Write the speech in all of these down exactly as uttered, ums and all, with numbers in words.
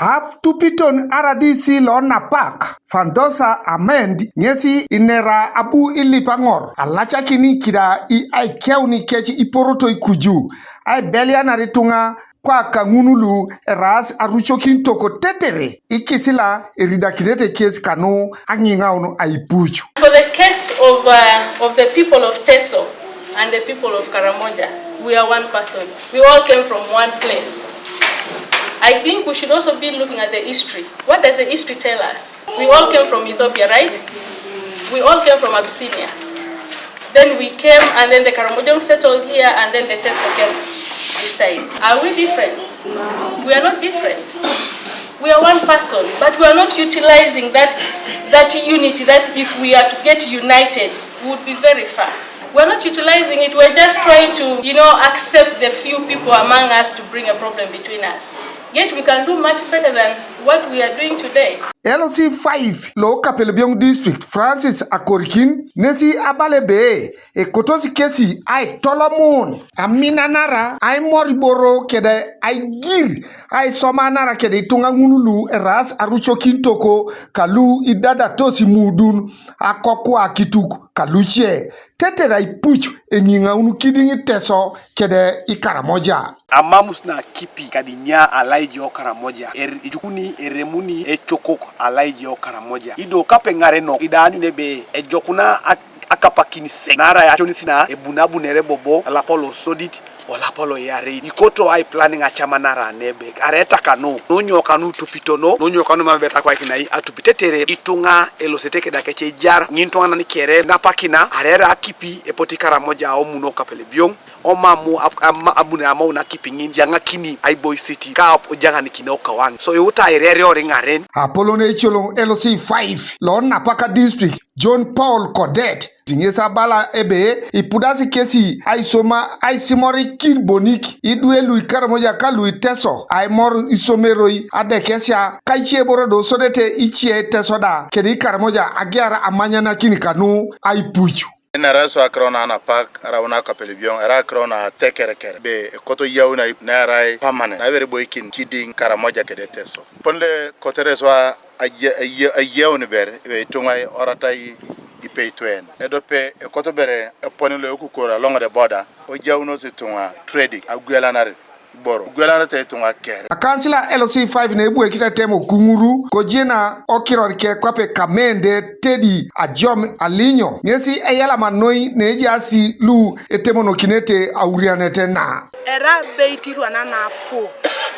Atupiton R D C lo Napak, Fandosa Amend, ŋesi inera abu ilipaŋor alacakin kida i aikeuni kec iporotoi kuju aibelianar ituŋa kwa kaŋun lu eraas arucokin toko tetere ikisila eridakinete kes kanu aŋiŋaun aipuc. For the case of, uh, of the people of Teso and the people of Karamoja, we are one person. We all came from one place. I think we should also be looking at the history. What does the history tell us? We all came from Ethiopia, right? We all came from Abyssinia. Then we came, and then the Karamojong settled here, and then the Teso came this side. Are we different? We are not different. We are one person, but we are not utilizing that, that unity that if we are to get united, we would be very far. We are not utilizing it. We are just trying to, you know, accept the few people among us to bring a problem between us. Yet we can do much better than what we are doing today. L C five lo Kapelebyong District, Francis Akorikin, ŋesi abala ebe ekotosi kesi aitolomun aminanara aimor iboro kede aigir aisomanara kede ituŋa ŋun lu eraas arucokin toko kalu idadatos imudun akokwa kituk kaluce tetere aipuc eŋiŋaun kidiŋ Teso kede Ikaramoja. Amamus na kipi kadinya alaije Okaramoja, er-, ijukuni eremuni ecokok alaije Okaramoja. Ido kape ŋarenok idaanyun ebe ejokuna ak-, akapakin sek, naarai ationis na ebunabunere bobo alapa losodit, olapa loyareit. Ikoto aiplaniŋ acamanara nebe aretakanu, nonyo kanu tupitono, nonyo kanu mam ebe takwaikinai atupi tetere ituŋa elosete keda kec ejar, ŋin tuŋanan kere napakina, arera akipi epoti Karamoja omuno Kapelebyong. Omamu ab-, ama-, abuni amau nakipi ŋin jaŋakini aiboisiti ka ojaŋanikini okawaŋ. So iuta irerior iŋaren. Apolon ecoloŋ L C five lo Napaka District, John Paul Kodet, tiŋes abala ebe ipudasi kesi aisoma aisimorikin bonik idwe lu Ikaramoja ka lu Iteso aimor isomeroi adekesia kaicie boro do sodete icie Iteso da kede Ikaramoja agiar amanyanakin kanu aipuc. Nera su akiro na napak arau na Kapelebyong, era akiro na tekereker be ekoto yauna nerai permanent na ibere boikin kidiŋ Karamoja kede Teso. Ponde kotere su aye-, aye-, ayeun ber be ituŋa oratai ipeitwen. Edope ekoto bere eponi lo ekukor along the border, ojaunos ituŋa trading, agwelanar boro, agwelanete ituŋa kere. Akansila L C five na ebuekit atem okuŋuru, kojena okiror ke kwape Kamende Tedi Ajom Alinyo, ŋesi eyalama noi neejaasi lu etemonokinete aurianet na. Era abeit irwana napu,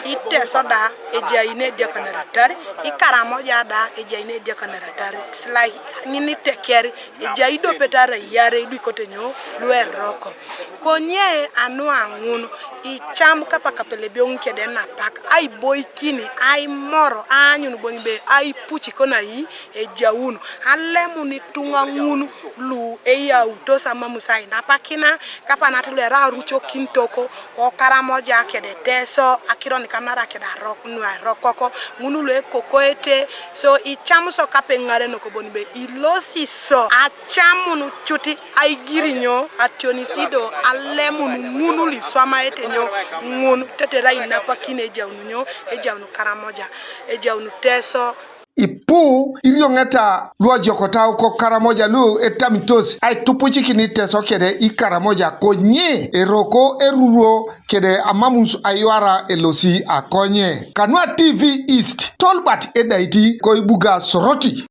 Iteso da ejai nediakanaratar, Ikaramoja da ejai nediakanaratar. It's like ŋin iteker ejai idopet arai iarei lu ikote nyo? Lu eroko. Konye anu aŋun, icam kapa Kapelebyong kede napak, aiboikin, aimoro, aanyun bon be aipuc konai ejaun, alemun ituŋa ŋun lu eyautos amamus ainapakina, kapa nat lu erai arucokin toko, Okaramoja kede Teso, akiro nikamnara kede arok, nu erokoko, ŋun lu ekokoete, so icam so kape ŋarenok bon be ilosi so, acamun cut aigir nyo? Ationis do alemun ŋun lu iswamaete nyo? Ŋun tetere ainapakin ejaun nyo? Ejaun Karamoja, ejaun Teso. Ipu irioŋeta luajokotau ko Karamoja lu etamitos aitupucikin Iteso kede Ikaramoja konye eroko eruruo kede amamus aiwara elosi akonye. Kanua T V East, Tolbert Edaiti, koibuga Soroti.